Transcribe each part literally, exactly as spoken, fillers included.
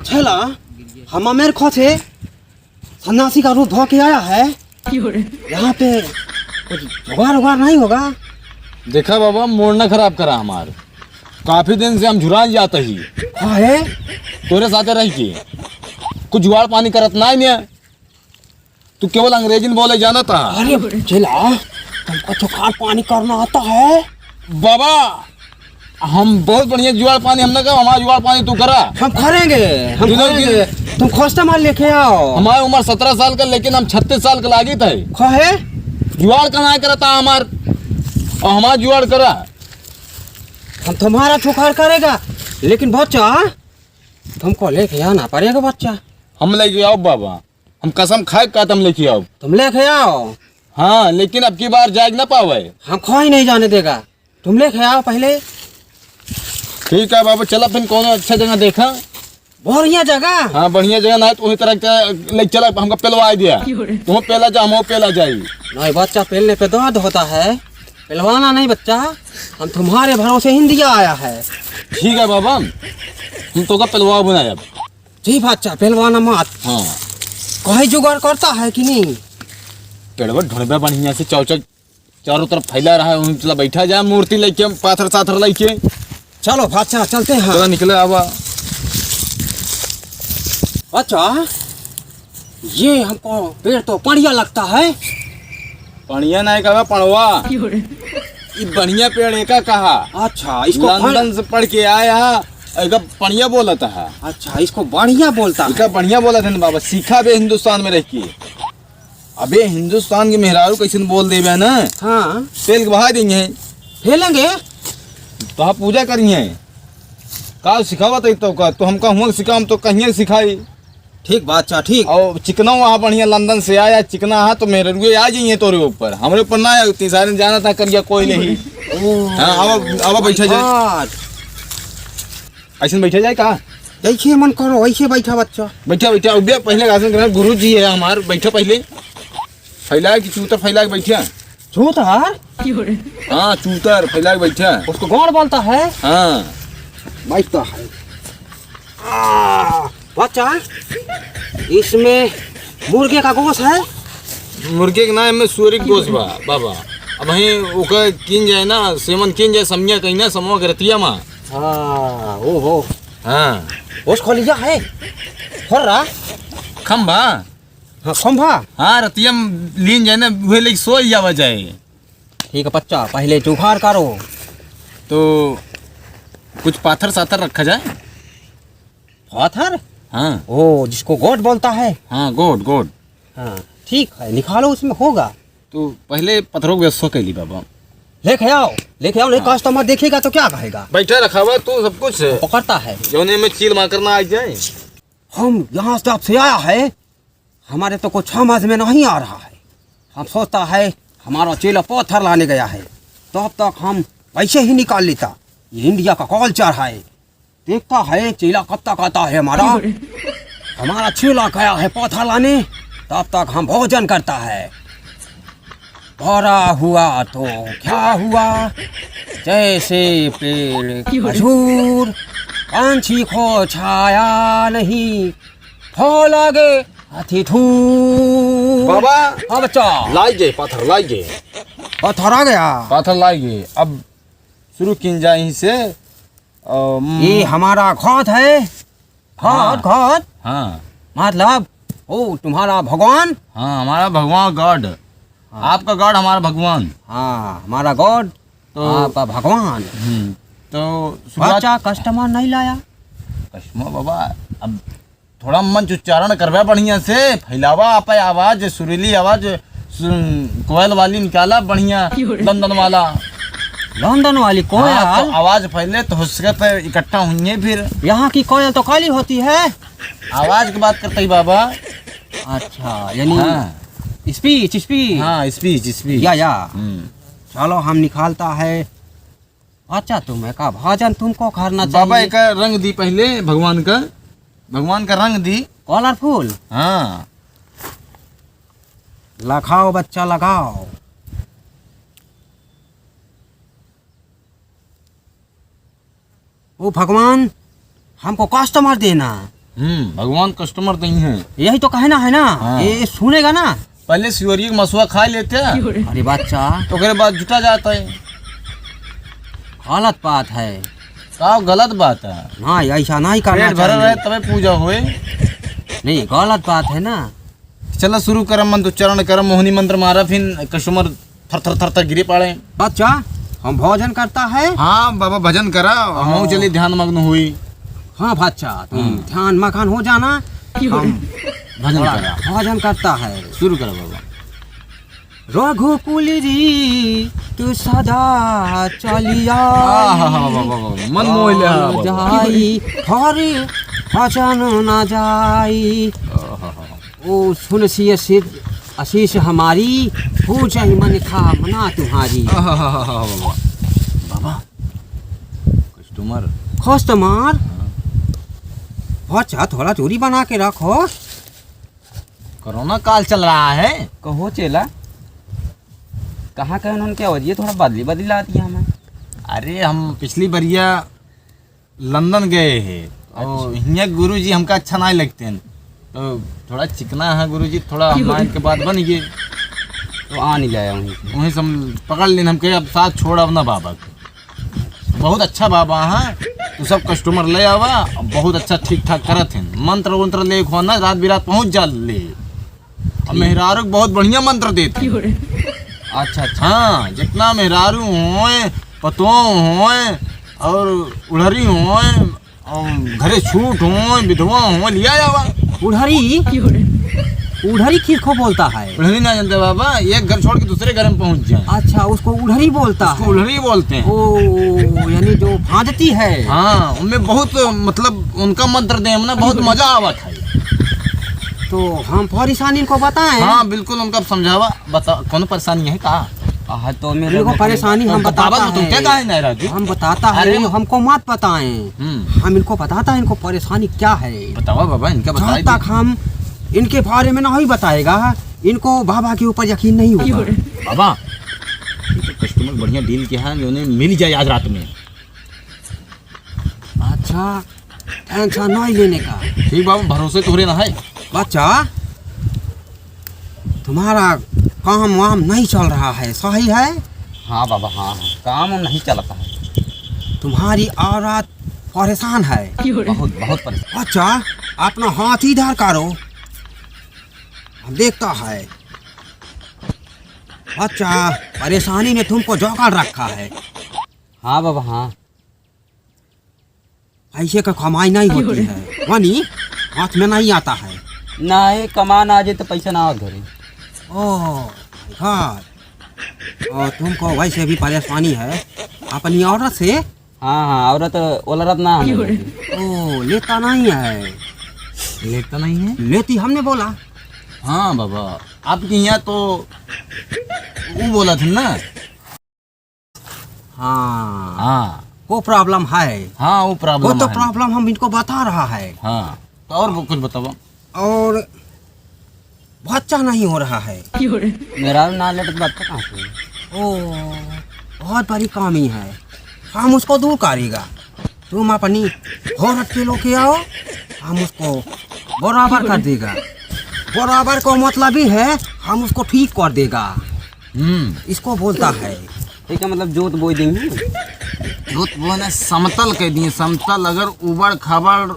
ठेला, हम अमेर खोजे, सन्यासी का रूप धो के आया है। क्यों रे? यहाँ पे कुछ जुगाड़ उगाड़ नहीं होगा? देखा बाबा, मूड ना खराब करा हमार। काफी दिन से हम झुरान जात ही। हाँ है? तोरे साथे रह के कुछ जुगाड़ पानी करत नाहीं ने। तू केवल अंग्रेजी में बोले जानत हा। अरे चेला, तुमको जुगाड़ पानी करना आता है? बाबा, हम बहुत बढ़िया जुगाड़ पानी हमने कहा, हमारा जुगाड़ पानी तू करा। हम करेंगे, हम तू लोग करेंगे। तुम खोजता माल लेके आओ। हमारी उम्र सत्रह साल का, लेकिन हम छत्तीस साल का लागित है। काहे? जुगाड़ का ना करता हमार, और हमारा जुगाड़ करा। हम तुम्हारा जुगाड़ करेगा, लेकिन बच्चा, तुमको लेके आना पड़ेगा बच्चा। हम लेके आओ बाबा, हम कसम खाए का तुम लेके आओ। तुम लेके आओ। हाँ, लेकिन अब की बार जाए ना पावे। हम कोई नहीं जाने देगा, तुम लेके आओ पहले। ठीक है बाबा, चला फिर कौनो अच्छा जगह देखा। बढ़िया जगह? हाँ, बढ़िया जगह ना है तो वही तरह के ले चला, हमका पेलवा दिया। तुम पेला जा, हम पेला जाई। नहीं बच्चा, पेलने पे दर्द होता है, पेलवाना नहीं बच्चा। हम तुम्हारे भरोसे इंडिया आया है। ठीक है बाबा, हम तो का पेलवा बनाए अब। जी बच्चा, पेलवाना मत। हाँ। कहीं जुगाड़ करता है कि नहीं? पेड़वा ढूंढबे बढ़िया से, चौचक चारों तरफ फैला रहा है, वहीं चला बैठा जाए मूर्ति लेके, हम पाथर साथर लेके। चलो बच्चा, चलते हैं। चला निकले आवा। बच्चा, ये हमको पेड़ तो बढ़िया लगता है। बढ़िया नहीं कहा, पड़वा। क्यों रे? ई बढ़िया पेड़ एका कहा। अच्छा, इसको फल लंदन से पढ़ के आया है, एका बढ़िया बोलत है। अच्छा, इसको बढ़िया बोलता है। एका बढ़िया बोलत है ना बाबा, सीखा बे हिंदुस्तान में रह के। अबे हिंदुस्तान के मेहरारू कैसे बोल देबे ना? हाँ। तेल के बहा देंगे। फेलेंगे। तो आप पूजा करिए। का सिखावत है तो का? तो हमका हुआ सिखा, हम तो कहीं सिखाई। ठीक बात चा, ठीक। और चिकना वहाँ बढ़िया लंदन से आया, चिकना हा तो मेहरारू आ जाइए तोरे ऊपर, हमरे ऊपर ना आया, तीन सारे जाना था करिया कोई नहीं। ओ। हाँ, आवा, आवा बैठा जाए। आज। ऐसे बैठा जाए का? जैसे मन करो वैसे बैठा बच्चा। बैठा, बैठा, उबे पहले आसन करना, गुरु जी है हमार, बैठा पहले। फैला के चूतर फैला के बैठा। चूतर? हाँ, चूतर फैला के बैठा। उसको गौड़ बोलता है? हाँ। बैठता है। आ, बच्चा, इसमें मुर्गे का गोश्त है? मुर्गे के ना, एमे सुअरी के गोश्त बा, बाबा। अब वहीं ओकर कीन जाए ना, सेमन कीन जाए, समझा कहीं ना, समूह के रतिया मा। हाँ, ओ हो। हाँ। ओस खोलिया है? खोल रहा? खम्भा? हाँ, खम्भा? हाँ, रतिया में लीन जाए ना, उहे लेके सो जावा जाए। ठीक है बच्चा, पहले जुगाड़ करो। तो कुछ पाथर साथर रखा जाए। पाथर? हाँ। ओ, जिसको गोट बोलता है? हाँ, गोट, गोट। हाँ, ठीक है, निकालो, उसमें होगा। तो पहले पत्थरों को व्यवस्था कर ली बाबा। लेके आओ, लेके आओ, नहीं हाँ। कस्टमर देखेगा तो क्या कहेगा? बैठा रखा हुआ तू सब कुछ। पकड़ता है। जौने में चील मार करना आ जाए। हम यहाँ से आपसे आया है, हमारे तो कुछ समझ में नहीं आ रहा है। हम सोचता है हमारा चेला पत्थर लाने गया है, तब तक हम पैसे ही निकाल लेता। ये इंडिया का कल्चर है। देखता है चेला कब तक आता है हमारा। हमारा चेला गया है पत्थर लाने, तब तक हम भोजन करता है। बड़ा हुआ तो क्या हुआ, जैसे पेड़ खजूर, पंछी को छाया नहीं, फल आगे हाथी ठूर। बाबा, हाँ बच्चा। लाई गए, पाथर लाई गए। पाथर आ गया। पाथर लाई गए। अब शुरू कीन जाए यहीं से। अम, ये हमारा घाट है। घाट, हाँ। घाट। हाँ। मतलब, ओ, तुम्हारा भगवान? हाँ, हमारा भगवान गॉड। हाँ। आपका गॉड, हमारा भगवान। हाँ, हमारा गॉड, तो आपका भगवान। हम्म, तो शुरुआत अच्छा, कस्टमर नहीं लाया? कस्टमर बाबा, अब थोड़ा मंच उच्चारण करवा बढ़िया से, फैलावा आपे आवाज, सुरीली आवाज, सु-, कोयल वाली निकाला बढ़िया, क्यों रे? लंदन वाला। लंदन वाली कोयल? हाँ, तो आवाज फैले तो हो सके तो इकट्ठा होइए फिर। यहाँ की कोयल तो काली होती है। आवाज की बात करते ही बाबा। अच्छा, यानी हाँ। स्पीच, स्पीच। हाँ, स्पीच, स्पीच। या, या। हम्म। चलो, हम निकालता है। अच्छा, तुम्हें का भजन तुमको करना बाबा, चाहिए। एक रंग दी पहले भगवान का, भगवान का रंग दी। कलरफुल। हाँ। लगाओ बच्चा, लगाओ। ओ भगवान, हमको कस्टमर देना। हम्म, भगवान customer देइहैं। यही तो कहना है ना। हाँ। ये, ये सुनेगा ना। पहले सिवरिया के मसुआ खा लेते हैं। अरे बात चाह। तो ओकरे बाद जुटा जाता है। गलत बात है। का गलत बात है? ना, ऐसा नहीं करना चाहिए। पेट भरा रहे तबे पूजा होए। नहीं, गलत बात है ना। चला शुरू करम, मंत्र उच्चारण करम, मोहनी मंत्र मारा, फिर customer थर थर थर थर गिरे पाड़े। अच्छा, हम भोजन करता है। हाँ बाबा, भजन करा, हमहू हाँ। चली ध्यान मग्न हुई। हाँ बच्चा, तुम हम्म। ध्यान मग्न हो जाना, हम भजन थोड़ा करा। भजन करता है। शुरू करा बाबा। रघुकुल री तू सदा चलिया। आहा, हा, हा, हा, हा, हा। मन मोह ले, हा, बाबा। जाई, हरि भजन न जाई। आहा, हा, हा। ओ सुन सिय सिद्ध आशीष हमारी, हो जाई मन कामना तुम्हारी। आहा, हा, हा, हा, हा, बाबा। बाबा, customer। Customer? हाँ। अच्छा, थोड़ा दूरी बना के रखो। कोरोना काल चल रहा है। कहो चेला, कहाँ गए उन्होंने, क्या वजह, थोड़ा बदली बदली ला दिया हमें। अरे, हम पिछली बरिया लंदन गए हैं, तो अच्छा। हियाँ गुरुजी हमका अच्छा नहीं लगते हैं, तो थोड़ा चिकना है गुरुजी, थोड़ा हम इनके बात बन गए। तो आ नहीं लाया वहीं से। वहीं से हम पकड़ लेन, हम कहे, "अब साथ छोड़, अब ना बाबा के।" बहुत अच्छा बाबा, हाँ, तू सब customer ले आवा, बहुत अच्छा ठीक ठाक करत हैं। मंत्र वंत्र ले खोना, रात बिरात पहुँच जा ले। अब मेहरारू के बहुत बढ़िया मंत्र देते हैं। अच्छा, अच्छा। हाँ, जितना मेहरारू होए, पतोह होए, और उढ़री होए, और घरे छूट होए, विधवा होए, लिया जावा। उढ़री? उढ़री किसको बोलता है? उढ़री ना जानते बाबा, एक घर छोड़ के दूसरे घर में पहुंच जाए। अच्छा, उसको उढ़री बोलता उसको है? उढ़री बोलते हैं। ओ, यानी जो भांजती है। हाँ, उनमें बहुत, मतलब, उनका मंत्र दे हमने, बहुत मजा आवत है। तो हम परेशानी इनको बताएं? हाँ, बिल्कुल, उनका समझावा, बता, कौन परेशानी है का? हाँ, तो मेरे इनको को परेशानी हम बतावा बताता तो तुम है। क्या कहा है ना राजू? हम बताता है, अरे। हमको मत बताएं। हम्म। हम इनको बताता है, इनको परेशानी क्या है। बतावा बाबा, इनका बता जहाँ दे। तक हम इनके बारे में नहीं बताएगा, इनको बाबा के ऊपर यकीन नहीं होगा। बाबा, ये तो customer बढ़िया deal किया है, जो उन्हें मिल जाए आज रात में। अच्छा, tension नहीं लेने का। ठीक बाबा, भरोसे तोहरे ना है। बच्चा, तुम्हारा काम वाम नहीं चल रहा है, सही है? हाँ बाबा, हाँ, हाँ, काम नहीं चलता है। तुम्हारी औरत परेशान है। बहुत, बहुत परेशान। बच्चा, अपना हाथ इधर करो, हम देखता है। बच्चा, परेशानी ने तुमको जकड़ रखा है। हाँ बाबा, हाँ। ऐसे का कमाई नहीं होती है। वानी, हाथ में नहीं आता है। नहीं, कमा ना आ जाए तो पैसा ना आओ घरे। ओह, God। और तुमको वैसे भी परेशानी है अपनी औरत से? हाँ, हाँ, औरत, ओलरत ना हमें लेती। ओह, लेता नहीं है। लेता नहीं है? लेती हमने बोला। हाँ बाबा, आपके यहाँ तो वो बोला था ना। हाँ। हाँ। वो problem है। हाँ, वो problem वो तो है। Problem हम इनको बता रहा है। हाँ, तो और वो कुछ बताओ। और बच्चा नहीं हो रहा है। मेरा ना लेट बच्चा कहाँ से? ओ, बहुत बड़ी कमी है। हम उसको दूर करेगा। तुम अपनी औरत के लोग के आओ, हम उसको बराबर कर देगा। बराबर को मतलब ही है, हम उसको ठीक कर देगा। हम्म। इसको बोलता है। ये क्या मतलब जोत बोई देंगे? जोत बोने समतल कह दिए, समतल अगर उबड़ खाबड़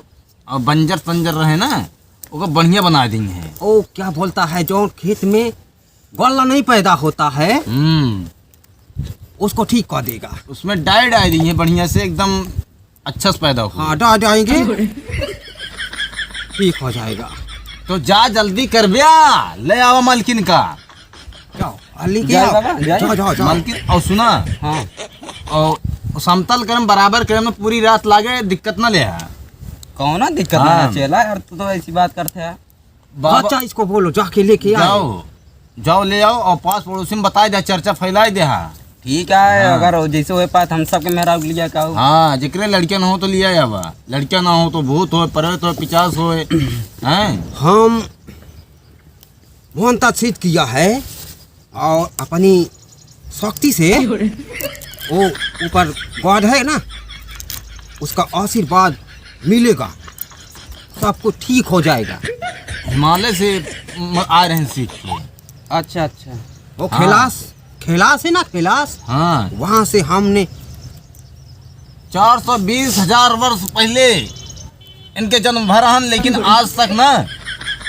और बंजर तंजर रहे ना, ओका बढ़िया बना देंगे। ओ, क्या बोलता है, जो खेत में गल्ला नहीं पैदा होता है, हम्म। उसको ठीक कर देगा। उसमें डाई डाई देंगे बढ़िया से, एकदम अच्छा से पैदा हो। हाँ, डाल जाएंगे। ठीक हो जाएगा। तो जा जल्दी कर ब्या, ले आवा मालकिन का। जाओ, आ लेके जाओ आओ। बाबा, जाओ। जाओ, जाओ, जाओ। मालकिन, और सुना? हाँ। और समतल करम, बराबर करम में पूरी रात लागे, दिक्कत ना ले आ। कौना दिक्कत ना हाँ। है, चेला यार, तू तो ऐसी बात करते हैं। बाबा, अच्छा, इसको बोलो, जाके लेके आओ। जाओ, जाओ, ले आओ और पास पड़ोसी में बताई दे, चर्चा फैलाई दे, हाँ। ठीक है, हाँ। अगर जैसे होए पात, हम सबके मेहरारू के लिए का हो? हाँ, जेकरे लड़कियां ना हो तो लिया आवा, लड़कियां ना हो तो भूत होए, प्रेत होए, पिचास होए, हैं? हम मोहन सिद्ध किया है और अपनी शक्ति से वो ऊपर God है ना, उसका आशीर्वाद मिलेगा। तो आपको ठीक हो जाएगा। हिमालय से म-, आ रहे हैं सीख के। अच्छा, अच्छा। वो हाँ। कैलाश, कैलाश है ना, कैलाश? हाँ। वहाँ से हमने चार सौ बीस हजार वर्ष पहले इनके जन्म भरा हन, लेकिन आज तक ना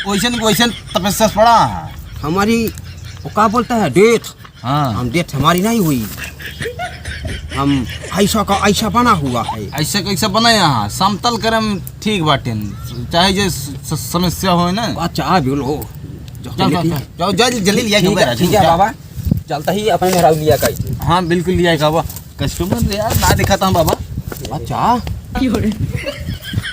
वैसन के वैसन तपस्या पड़ा है। हमारी, वो का बोलता है, डेथ। हाँ। हम डेथ हमारी नहीं हुई, हम ऐसा का ऐसा बना हुआ है। ऐसा का ऐसा बना यहाँ, समतल करम ठीक बाटेन, चाहे जे स-, स-, समस्या होए ना। अच्छा, बोलो। चल, चल, चल, जाओ, जल्दी, जल्दी लिया ठीक है, ठीक है बाबा, चलता ही अपने मेहरारू लिया का। हाँ, बिल्कुल लिया का बाबा। कस्टमर यार ना दिखाता हूँ बाबा। अच्छा।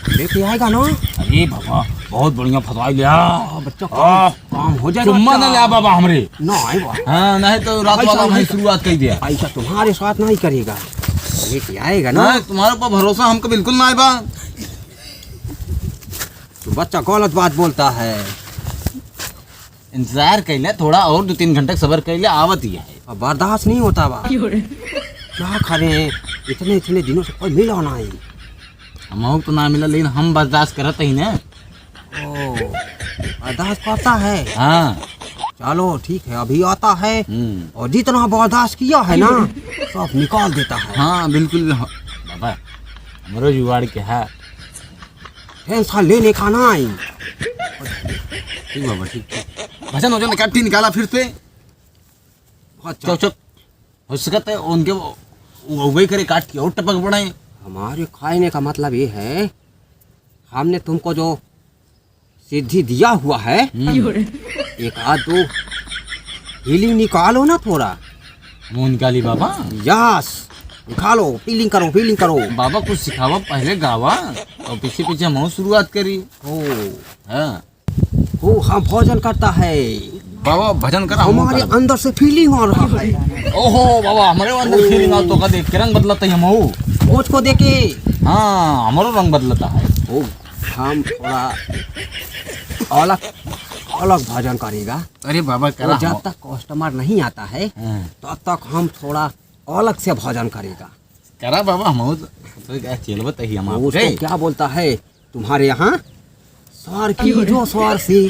लेके आएगा ना? अरे बाबा, बहुत बढ़िया फंसवा लिया। हाँ, बच्चा, हाँ। काम, काम हो जाएगा चुम्मा ना बच्चा। लिया बाबा हमरे। ना आए बाबा। हाँ, नहीं तो रात ऐसा वाला नहीं वहीं कर- शुरुआत कर दिया। ऐसा तुम्हारे साथ नहीं करेगा। लेके आएगा ना? नहीं, तुम्हारे ऊपर भरोसा हमको बिल्कुल ना आए बा। तो बच्चा गलत बात बोलता है। इंतजार कैले, थोड़ा और दो तीन घंटे सबर कैले, आवत ही है। अब बर्दाश्त नहीं होता बा। क्यों रे? क्या करें, इतने, इतने दिनों से कोई मिला नहीं। हमहू तो ना मिला, लेकिन हम बर्दाश्त करत ही ना। ओ, बर्दाश्त करता है? हाँ। चलो ठीक है, अभी आता है। हम्म। और जितना बर्दाश्त किया है ना, सब निकाल देता है। हाँ, बिल्कुल भी, हाँ। बाबा, हमरो जुगाड़ के है। टेंशन लेने का नहीं। ठीक बाबा, ठीक, ठीक। भजन वजन काटी निकाला फिर से। अच्छा। चुप, चुप। हो सकत है उनके वो, वो वही करे काट के और टपक पड़े। हमारे कहने का मतलब ये है, हमने तुमको जो सिद्धि दिया हुआ है, हम्म। एक आध दो फीलिंग निकालो ना थोड़ा। मुंह निकाली बाबा। यस, निकालो, फीलिंग करो, फीलिंग करो। बाबा कुछ सिखावा, पहले गावा और पीछे पीछे हम शुरुआत करी। ओ। हाँ। ओ, हाँ, भजन करता है। बाबा भजन करा, हम हमारे करा। अंदर से फीलिंग आ रहा है। ओहो बाबा, हमारे अंदर ओ। फीलिंग आ तो का देख के रंग बदलता है हम हो। मुझको देखे। हाँ, हमारो रंग बदलता है। ओ, हम थोड़ा अलग, अलग भजन करेगा। अरे बाबा, करा तो जब हम। तक कस्टमर नहीं आता है, हाँ। तब तक हम थोड़ा अलग से भजन करेगा। करा बाबा, हम तो, तो क्या चलबत ही हम वो आपके। उसको क्या बोलता है तुम्हारे यहाँ? स्वर की जो स्वर से,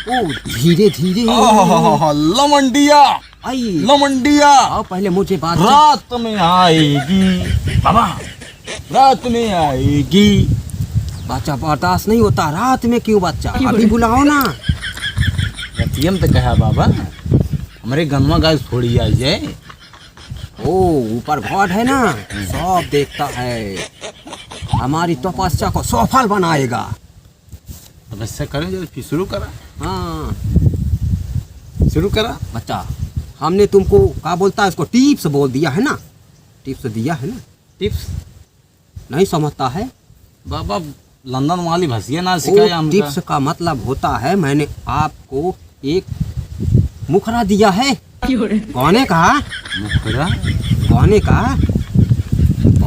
ओ, धीरे धीरे। आहा, लमंडिया। आई। लमंडिया। आओ, पहले मुझे बात कर। रात में आएगी। बाबा, रात में आएगी। बच्चा बर्दाश्त नहीं होता, रात में क्यों बच्चा? अभी बुलाओ ना। रतियम तो कहा बाबा, हमरे गनवा गाय थोड़ी आई जाए। ओ, ऊपर God है ना, हम्म। सब देखता है। हमारी तपस्या को सफल बनाएगा। तपस्या करें जब, फिर शुरू करा। हाँ। शुरू करा। बच्चा, हमने तुमको, क्या बोलता है उसको, टिप्स बोल दिया है ना? टिप्स दिया है ना? टिप्स? नहीं समझता है? बाबा, लंदन वाली भसिया ना वो सिखाया हमका। टिप्स का मतलब होता है, मैंने आपको एक मुखड़ा दिया है। क्यों रे? गाने का? मुखड़ा? गाने का?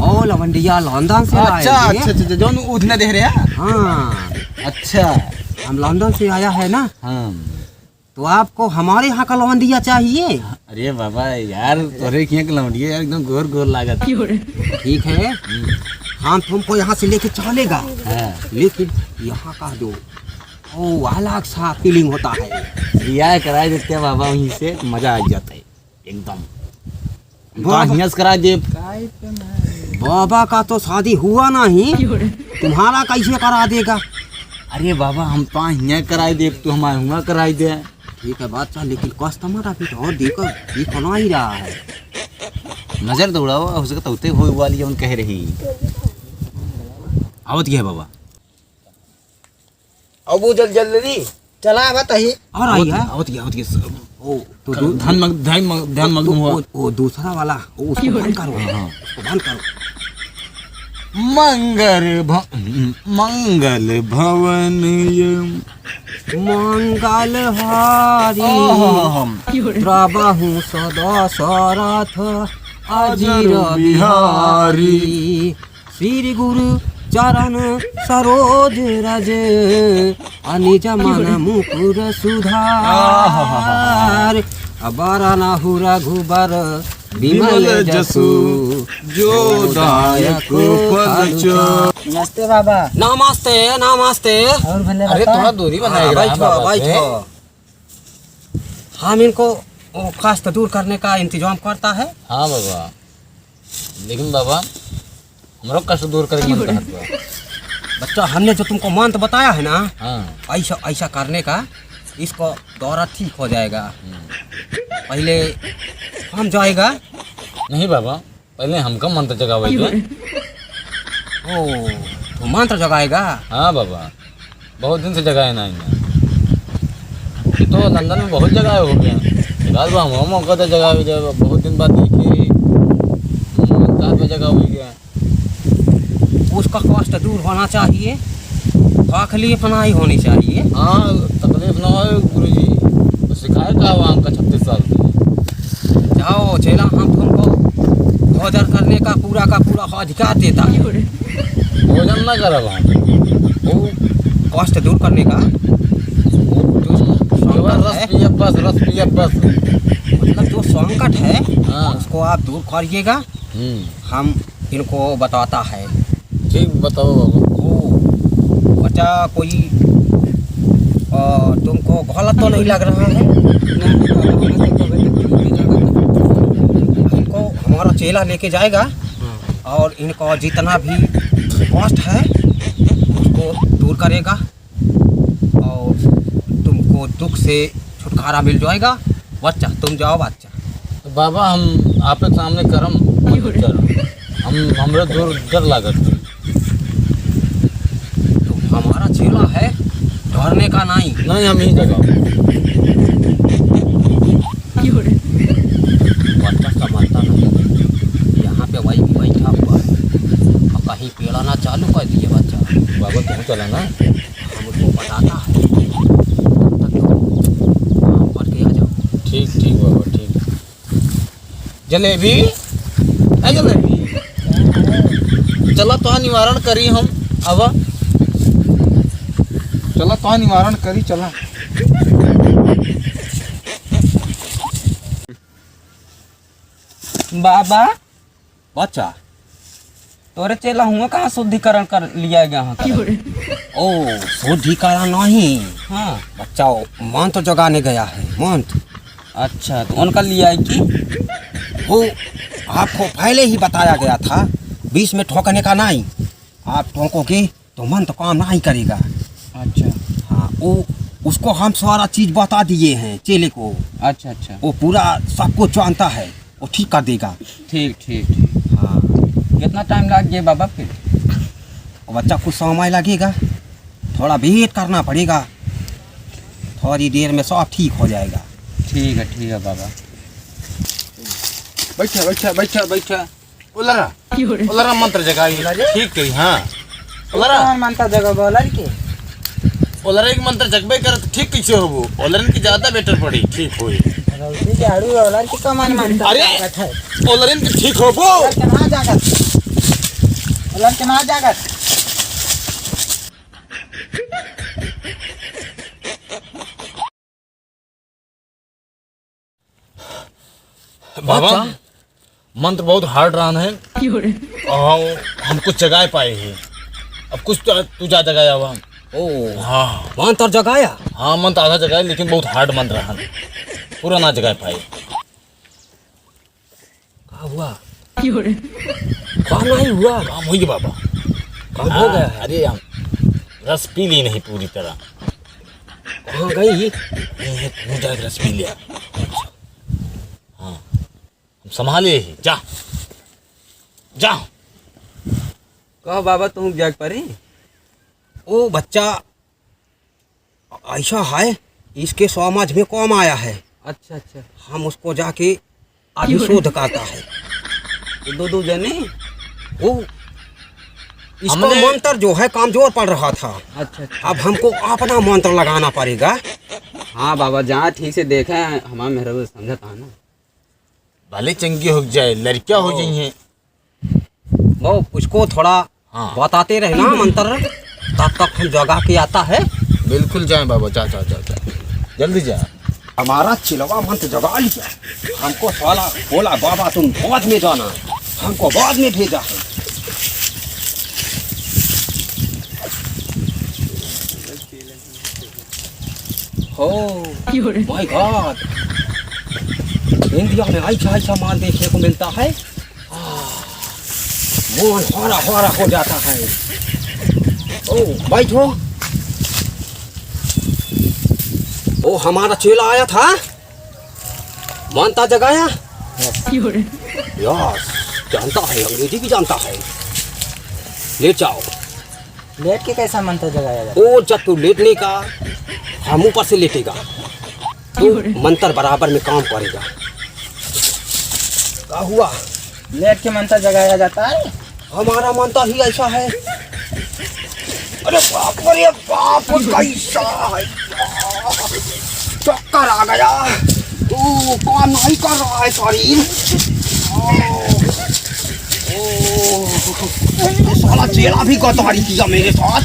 ओ लवंडिया लंदन से लाए अच्छा, हैं। अच्छा, अच्छा, अच्छा, जौन उठने दे रहे हैं? हाँ। अच्छा। हम लंदन से आया है ना। हाँ। तो आपको हमारे यहाँ का लौंडिया चाहिए? अरे बाबा यार, तोरे किहाँ के लौंडिया यार एकदम गोर गोर लागत। क्यों रे? ठीक है, हम्म। हम तुमको यहाँ से लेके चलेगा, हाँ। लेकिन यहाँ का जो वो अलग सा फीलिंग होता है। रियाय कराए देते हैं बाबा, वहीं से मजा आ जाता है एकदम। बाबा। हियाँ से करा दे। बाबा का तो शादी हुआ नहीं, तुम्हारा कैसे करा देगा? अरे बाबा, हम तो हियाँ कराई दे, तू हमारे हुआँ कराई दे। ठीक है बादशाह, लेकिन कस्टमर अभी तो और देखो, दिख नहीं रहा है। नजर दौड़ाओ, हो सकता होते हुए वाली जौन कह रही। आवत गया बाबा। अब वो जल, जल रही। चला आवत ही। और आई आवत है? गया, आवत गया, आवत गया, सब। ओ, तो कर, दू-, ध्यान मग-, ध्यान मग-, ध्यान मग्न हुआ। ओ, ओ, दूसरा वाला, ओ, उसको बंद करो। हाँ, हाँ। उसको बंद करो। मंगल भ-, मंगल भवन ये मंगल हारी। आहा। द्रवहु सदा सरथ अजिर अजिर बिहारी। बिहारी। श्री गुरु चरण सरोज रज, अनिज मन मुकुर सुधार। आहा। बरनहु रघुबर विमल जसु जो दायक फल चो। नमस्ते बाबा। नमस्ते, नमस्ते। और भले अरे, बता। थोड़ा दूरी बनाए हाँ, रहा बैठो, बाबा से। बैठो। हम इनको, वो, कष्ट दूर करने का इंतजाम करता है। हाँ बाबा, लेकिन बाबा, हमरो कष्ट दूर करे के मन कहत बा। बच्चा, हमने जो तुमको मंत्र बताया है ना, हाँ। ऐसा, ऐसा करने का, इसको दौरा ठीक हो जाएगा। हम्म। पहले हम जाएगा। नहीं बाबा, पहले हमका मंत्र जगावे दे। ओ, तो मंत्र जगाएगा? हाँ बाबा, बहुत दिन से जगाए ना इन्हें। ये तो लंदन में बहुत जगाए हो गए। फिलहाल बा हम मौका तो जगावे दे, बहुत दिन बाद देखे, मंत्र पे जगावे गया। उसका कष्ट दूर होना चाहिए, तकलीफ नहीं होनी चाहिए। हाँ, तकलीफ ना हो गुरुजी, तो सिखाए का हुआ हमका छत्तीस साल से। जाओ चेला, हम तुमको भोजन करने का पूरा का पूरा अधिकार देता है। भोजन ना करब हम। वो कष्ट दूर करने का, वो जो केवल संकट रस है, पियब बस, रस पियब बस। मतलब जो संकट है, हाँ। उसको आप दूर करिएगा। हम्म। हम इनको बताता है। ठीक, बताओ बाबा। ओ, बच्चा, कोई, अ, तुमको गलत तो नहीं लग रहा है? नहीं, बाबा, हमें तो कभी तक नहीं लगा। इनको हमारा चेला लेके जाएगा, हाँ। और इनका जितना भी कष्ट है, उसको दूर करेगा। और तुमको दुख से छुटकारा मिल जाएगा। बच्चा, तुम जाओ बच्चा। तो बाबा, हम आपके सामने करम, हम, हमरे दूर डर लागत है। तो हमारा चेला है, डरने का नहीं। नहीं, हम ही जगह। बच्चा समझता नहीं। यहाँ पे वही भी बैठा हुआ है। और कहीं पेड़ाना चालू कर दिए बच्चा। बाबा, तुम चला ना। हम उसको बताता है, तब तक तुम काम करके आ जाओ। ठीक, ठीक बाबा, ठीक। जलेबी, ए जलेबी, चला तो निवारण करी हम, आवा। चला तो निवारण करी, चला। बाबा, बच्चा, तोरे चेला हुआ कहाँ शुद्धिकरण कर लिया गया है? ओ, शुद्धिकरण नहीं। हाँ। बच्चा, वो मंत्र जगाने गया है, मंत्र। अच्छा, तो उनका लिया है कि? वो आपको पहले ही बताया गया था, बीच में ठोकने का नहीं। आप ठोकोगे तो मंत्र काम नहीं करेगा। अच्छा। हाँ, वो, उसको हम सारा चीज बता दिए हैं चेले को। अच्छा, अच्छा। वो पूरा सब कुछ जानता है, वो ठीक कर देगा। ठीक, ठीक, ठीक। हाँ। कितना टाइम लग गया बाबा फिर? वो बच्चा, कुछ समय लगेगा, थोड़ा वेट करना पड़ेगा, थोड़ी देर में सब ठीक हो जाएगा। ठीक है, ठीक है बाबा। बैठा, बैठा, बैठा, बैठा। ओलरा। ओलरा मंत्र जगाई। ओलरे? ठीक कही, हाँ। ओलरा। कौन मंत्र जगाबो ओलर के? ओलरा एक मंत्र जगबे करत, ठीक कैसे होबो? ओलरन की ज्यादा बेटर पड़ी, ठीक होई। रौदी झाड़ू ओलर के कौन मंत्र अरे, जगात है? ओलरन की ठीक होबो। ओलर के ना जागत। ओलर के ना जागत। बाबा, अच्छा। मंत्र बहुत hard रहन है। क्यों रे? और हम कुछ जगाए पाए हैं। अब कुछ तो तू जा जगाया हुआ। ओ। हाँ। मंत्र जगाया? हाँ, मंत्र आधा जगाया, लेकिन बहुत hard मंत्र रहन। पूरा ना जगाए पाए। का हुआ? क्यों रे? का नहीं हुआ? काम होई गया बाबा। काम हो गया है? अरे, हम रस पी ली नहीं पूरी तरह। कहाँ गई? ये, ये, तू जाके रस पी लिया। हाँ, हम संभाले ही। जा, जा। कहो बाबा, तुम जाग परी? ओ बच्चा, ऐसा है, इसके समाज में कौन आया है? अच्छा, अच्छा। हम उसको जाके अभिशोध करता है। तो दो, दो जने? वो, इसका हमने मंत्र जो है, कमजोर पड़ रहा था। अच्छा, अच्छा। अब हमको अपना मंत्र लगाना पड़ेगा। हाँ बाबा, जहाँ ठीक से देखे हैं, हमारा मेहरा समझता है ना। भले चंगी हो जाए, लड़कियाँ हो ओ। जाई हैं। वो उसको थोड़ा हाँ। बताते रहे ना मंत्र, तब तक हम जगा के आता है। बिल्कुल जाए बाबा, जा, जा, जा, जा। जल्दी जा। हमारा चिलवा मंत्र जगा लिया। हमको साला बोला, "बाबा तुम बाद में जाना, हमको बाद में भेजा है।" Oh my God, इंडिया में ऐसा ऐसा माल देखने को मिलता है। आह, मन हरा हरा हो जाता है। ओ, बैठो। ओ, हमारा चेला आया था, मंतर जगाया। यस, जानता है, अंग्रेजी भी जानता है। लेट जाओ। लेट के कैसा मंतर जगाया जाता? ओ, जब तू लेटने का, हम ऊपर से लेटेगा, तो मंतर बराबर में काम करेगा। का हुआ? लेट के मंतर जगाया जाता है? हमारा मंतर ही ऐसा है। अरे बाप रे बाप, कैसा है? चक्कर आ गया। ओ, काम नहीं कर रहा है शरीर। ओ, ओ, ये साला चेला भी गद्दारी किया मेरे साथ।